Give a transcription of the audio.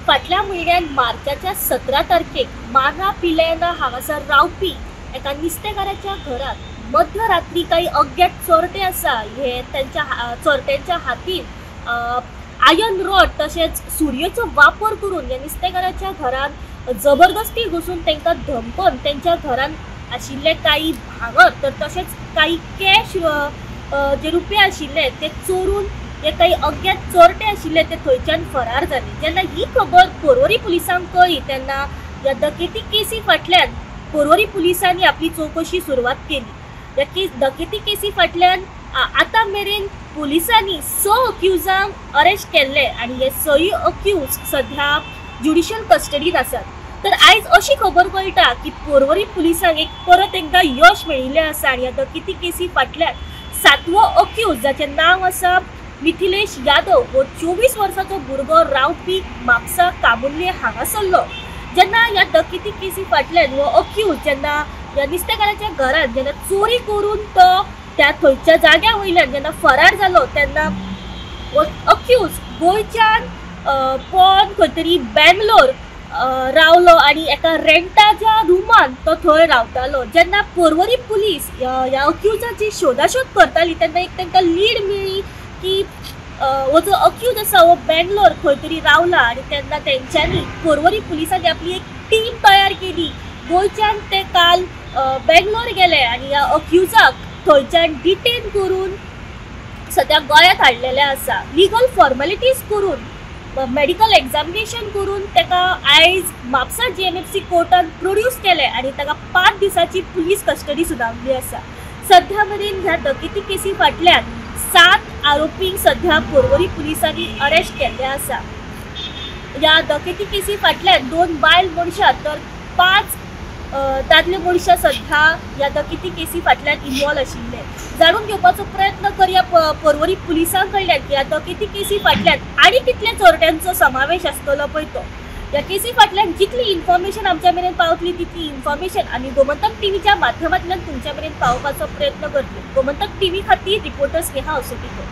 फाटल्या म्हयन्यान मार्चाच्या 17 तारखेक मार्रा पिलेना हांगासर रावपी एका नुस्तेकाराच्या घरात मध्यरात्री काही अज्ञात चोरटे आसा हे त्यांच्या चोरट्यांच्या हातीन आयर्न रॉड तशेंच सुरयेचो वापर करून ह्या नुस्तेकाराच्या घरात जबरदस्ती घुसून तांकां धमकून त्यांच्या घरात आशिल्ले काही भांगर तर तशेंच काही कॅश जे रुपये आशिल्ले ते चोरून हे काही अज्ञात चोरटे आशिल्ले ते थंयच्यान फरार जाले. जेन्ना ही खबर पोरवरी पुलिसांक कळ्ळी तेन्ना ह्या डकेती केसी फाटल्यान पोरवरी पुलिसांनी आपली चवकशी सुरवात केली. ह्या डकेती केसी फाटल्यान आतां मेरेन पुलिसांनी 6 अक्युजांक अरेस्ट केल्ले आनी हे 6 अक्यूज सध्या ज्युडिशियल कस्टडीत आसात. तर आयज अशी खबर कळटा की पोरवरी पुलिसांक एक परत एकदा यश मेळिल्लें आसा आनी ह्या डकेती केसी फाटल्यान 7वो अक्यूज जाचें नांव आसा मिथिलेश यादव हो 24 वर्साचो भुरगो रावपी म्हापसा कामुर्ले हांगासरलो. जेन्ना ह्या डकेती केसी फाटल्यान हो अक्यूज जेन्ना ह्या नुस्तेकाराच्या घरांत जेन्ना चोरी करून तो त्या थंयच्या जाग्या वयल्यान जेन्ना फरार जालो तेन्ना हो अक्यूज गोंयच्यान पळोवन खंय तरी बेंगलोर रावलो आनी एका रेंटाच्या रुमान तो थंय रावतालो. जेन्ना पोरवरी पुलीस ह्या अक्युजाची शोधाशोध करताली तेन्ना एक तांकां लीड मेळ्ळी की हो जो अक्यूज आसा हो बेंगलोर खंय तरी रावला आनी तेन्ना तेंच्यांनी पोरवरी पुलिसांनी आपली एक टीम तयार केली. गोंयच्यान ते काल बेंगलोर गेले आनी ह्या अक्युजाक थंयच्यान डिटेन करून सद्या गोंयांत हाडलेलें आसा. लिगल फॉर्मेलिटीज करून मेडिकल एग्जामिनेशन करून ताका आयज म्हापसा GMFC कोर्टान प्रोड्यूस केलें आनी ताका 5 दिसांची पुलीस कस्टडी सुनावली आसा. सध्या मेरेन ह्या डकेती केसी फाटल्यान 7 आरोपींक सध्या पोरवरी पुलिसांनी अरेस्ट केल्ले आसा. ह्या डकेती केसी फाटल्यान 2 बायल मनशां तर 5 दादले मनशां सध्या ह्या डकेती केसी फाटल्यान इन्वॉल्व आशिल्ले. जाणून घेवपाचो प्रयत्न करया पोरवरी पुलिसां कडल्यान की ह्या डकेती केसी फाटल्यान आनी कितल्या चोरट्यांचो समावेश आसतलो पळय तो. ह्या केसी फाटल्यान जितली इन्फॉर्मेशन आमच्या मेरेन पावतली तितली इन्फॉर्मेशन आमी गोमंतक टीव्हीच्या माध्यमांतल्यान तुमच्या मेरेन पावोवपाचो प्रयत्न करतले. गोमंतक टीव्ही खातीर रिपोर्टर स्नेहा असोटीकर.